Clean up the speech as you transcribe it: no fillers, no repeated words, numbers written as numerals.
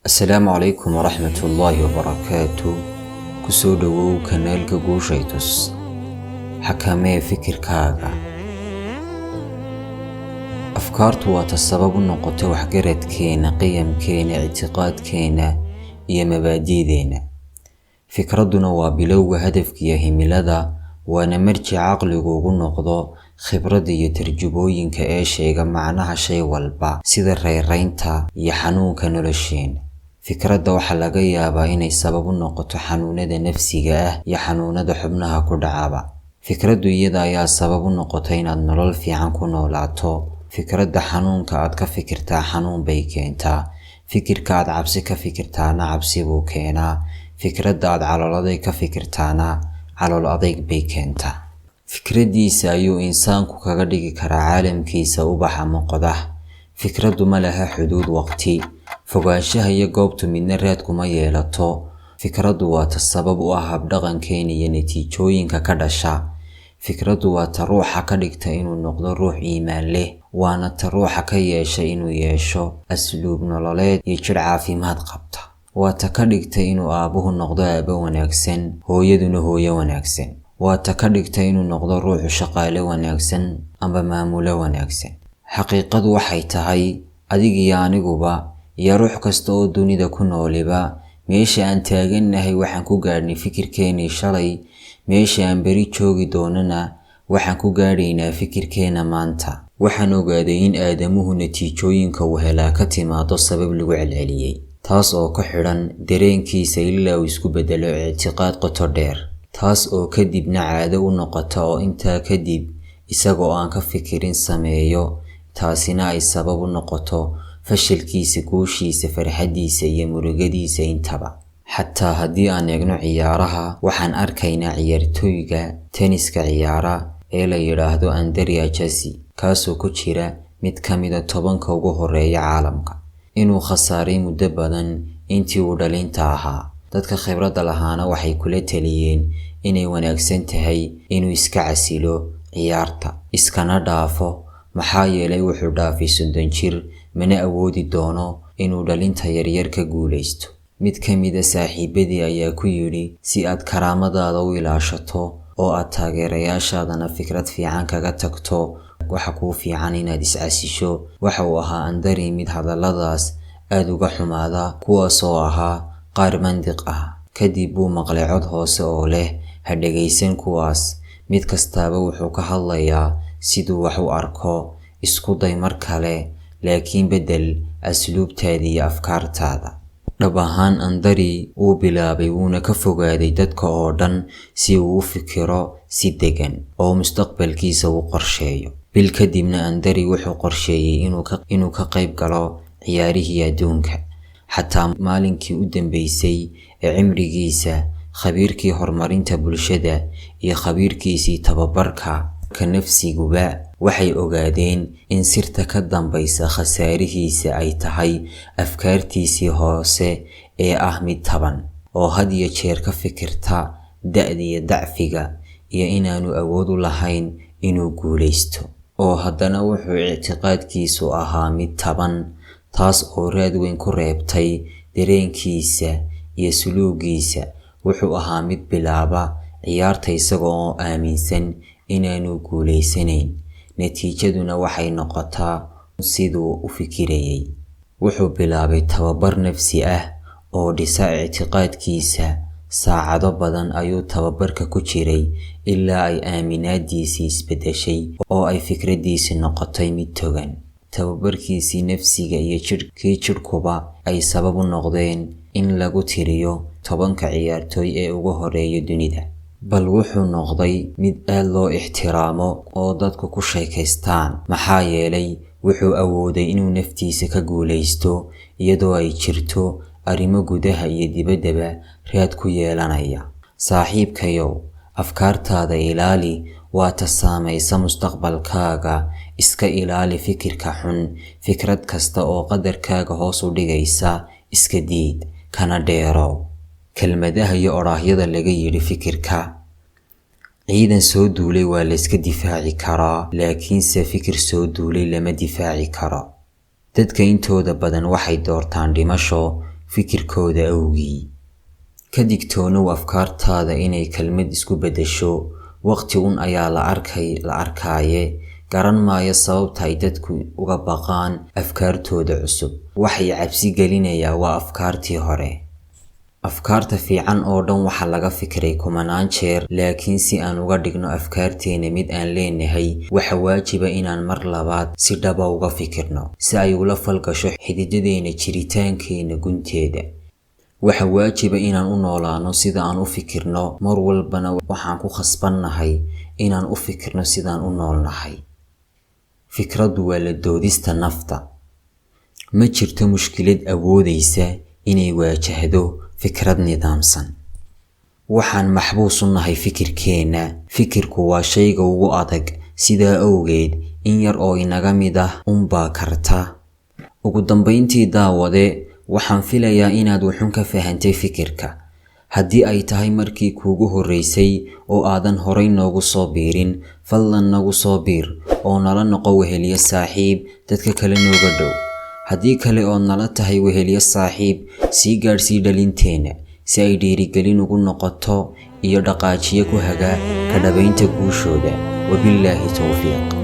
Asalaamu calaykum waraxmatullaahi wabarakaatu. Kusoo dhowow kanaalka Guushaytus. Xakamee fikirkaaga. Afkaartu waa ta sabab u noqota waxgaradkeena, qiyamkeena, ictiqaadkeena iyo mabaadi'deena. Fikradduna waa bilowga hadafka iyo himilada, waana marjic caqligu ugu noqdo khibradda iyo tarjubooyinka ee sheega macnaha shay walba, sida rayraynta iyo xanuunka nolosheena. Fikradda waxaa laga yaabaa inay sabab u noqoto xanuunada nafsiga ah iyo xanuunada xubnaha ku dhacaba. Fikraddu iyada ayaa sabab u noqota inaad nolol fiican ku noolaato. Fikradda xanuunka aad ka fikirtaa xanuun bay keentaa. Fikirka aad cabsi ka fikirtaana cabsi buu keenaa. Fikradda aad calool adayg ka fikirtaana calool adayg bay keentaa. Fikraddiisa ayuu insaanku kaga dhigi karaa caalamkiisa ubax ama qodax. Fikraddu ma laha xuduud waqti, fogaanshaha iyo goobtu midna raad kuma yeelato. Fikraddu waa ta sabab u ah habdhaqankeena iyo natiijooyinka ka dhasha. Fikraddu waa ta ruuxa ka dhigta inuu noqdo ruux iimaan leh, waana ta ruuxa ka yeesha inuu yeesho asluub nololeed iyo jidh caafimaad qabta. Waa ta ka dhigta inuu aabbuhu noqdo aabbe wanaagsan, hooyaduna hooyo wanaagsan. Waa ta ka dhigta inuu noqdo ruuxu shaqaale wanaagsan amba maamule wanaagsan. Xaqiiqadu waxay tahay, adig iyo aniguba iyo ruux kasta oo dunida ku nooliba, meesha aan taagannahay waxaan ku gaadhnay fikirkeennii shalay, meesha aan beri joogi doonana waxaan ku gaadhaynaa fikirkeena maanta. Waxaan ogaaday in aadamuhu natiijooyinka uu helaa ka timaado sabab lagu celceliyey, taas oo ku xidhan dareenkiisa ilaa uu isku beddelo ictiqaad qoto dheer, taas oo kadibna caado u noqota oo intaa kadib isagoo aan ka fikirin sameeyo, taasina ay sabab u noqoto fashilkiisa, guushiisa, farxaddiisa iyo murugadiisa intaba. Xataa haddii aan eegno ciyaaraha, waxaan arkaynaa ciyaartoyga teniska ciyaara ee la yidhaahdo Andre Agassi, kaasoo ku jira mid ka mid ah 10ka ugu horreeya caalamka, inuu khasaaray muddo badan intii uu dhalinta ahaa. Dadka khibradda lahaana waxay kula taliyeen inay wanaagsan tahay inuu iska casilo ciyaarta, iskana dhaafo, maxaa yeelay wuxuu dhaafay 30 jir, mana awoodi doono inuu dhalinta yaryar ka guulaysto. Mid ka mid ah saaxiibadii ayaa ku yidhi, si aad karaamadaada u ilaashato oo aad taageerayaashaadana fikrad fiican kaga tagto, waxa kuu fiican inaad iscasisho. Waxa uu ahaa Andre mid hadalladaas aad uga xumaada, kuwaas oo ahaa qaar mandiq ah. Kadib buu maqlay cod hoose oo leh, ha dhegaysan kuwaas, mid kastaaba wuxuu ka hadlayaa siduu wax u arko, isku day mar kale, laakiin beddel asluubtaada iyo afkaartaada. Dhab ahaan Andre wuu bilaabay, wuuna ka fogaaday dadka oo dhan si uu u fikiro si deggan oo mustaqbalkiisa u qorsheeyo. Bil kadibna Andre wuxuu qorsheeyey inuu ka qayb galo ciyaarihii adduunka. Xataa maalinkii u dambeysay ee cimrigiisa, khabiirkii horumarinta bulshada iyo khabiirkiisii tababarka ka nafsiguba waxay ogaadeen in sirta ka dambaysa khasaarihiisa ay tahay afkaartiisii hoose ee ah mid taban, oo had iyo jeer ka fikirta da'da iyo dacfiga iyo inaanu awood u lahayn inuu guulaysto. Oo haddana wuxuu ictiqaadkiisu ahaa mid taban, taas oo raad weyn ku reebtay dareenkiisa iyo suluugiisa. Wuxuu ahaa mid bilaaba ciyaarta isaga oo aaminsan inaanu guulaysanayn, natiijaduna waxay noqotaa siduu u fikirayay. Wuxuu bilaabay tababar nafsi ah oo dhisa ictiqaadkiisa. Saacado badan ayuu tababarka ku jiray ilaa ay aaminaaddiisii isbeddeshay oo ay fikraddiisii noqotay mid togan. Tababarkiisii nafsiga iyo kii jidhkuba ay sabab u noqdeen in lagu tiriyo 10ka ciyaartoy ee ugu horreeya dunida. Bal wuxuu noqday mid aad loo ixtiraamo oo dadku ku sheekaystaan, maxaa yeelay wuxuu awooday inuu naftiisa ka guulaysto iyadoo ay jirto arrimo gudaha iyo dibaddaba raad ku yeelanaya. Saaxiibkayow, afkaartaada ilaali, waa ta saamaysa mustaqbalkaaga. Iska ilaali fikirka xun. Fikrad kasta oo qadarkaaga hoos u dhigaysa iska diid, kana dheerow. Kelmadaha iyo odhaahyada laga yidhi fikirka. Ciidan soo duulay waa la iska difaaci karaa, laakiinse fikir soo duulay lama difaaci karo. Dadka intooda badan waxay doortaan dhimasho fikirkooda awgii. Ka digtoonow afkaartaada inay kelmad isku beddesho, waqti un ayaa la arkay la arkaaye. Garan maayo sababta ay dadku uga baqaan afkaartooda cusub. Waxay cabsi gelinayaa waa afkaartii hore. Afkaarta fiican oo dhan waxaa laga fikiray kumanaan jeer, laakiin si aan uga dhigno afkaarteena mid aan leenahay, waxa waajiba inaan mar labaad si dhaba uga fikirno, si ay ula falgasho xididadeena jiritaankeena gunteeda. Waxa waajiba inaan u noolaano sida aan u fikirno, mar walbana waxaan ku khasbannahay inaan u fikirno sidaan u noolnahay. Fikraddu waa la doodista nafta. Ma jirto mushkilad awoodaysa inay waajahdo fikrad nidaamsan. Waxaan maxbuus u nahay fikirkeena. Fikirku waa shayga ugu adag, sidaa awgeed in yar oo inaga mid ah unbaa karta. Ugu dambeyntii daawade, waxaan filayaa inaad wuxuun ka fahantay fikirka. Haddii ay tahay markii kuugu horreysay oo aadan horay noogu soo biirin, fadlan nagu soo biir oo nala noqo weheliye saaxiib dadka kale nooga dhow. Haddii kale ood nala tahay weheliye saaxiib, sii gaadhsii dhalinteena si ay dhiirigelin ugu noqoto iyo dhaqaajiye ku haga ka dhabaynta guushooda. Wabillaahi towfiiq.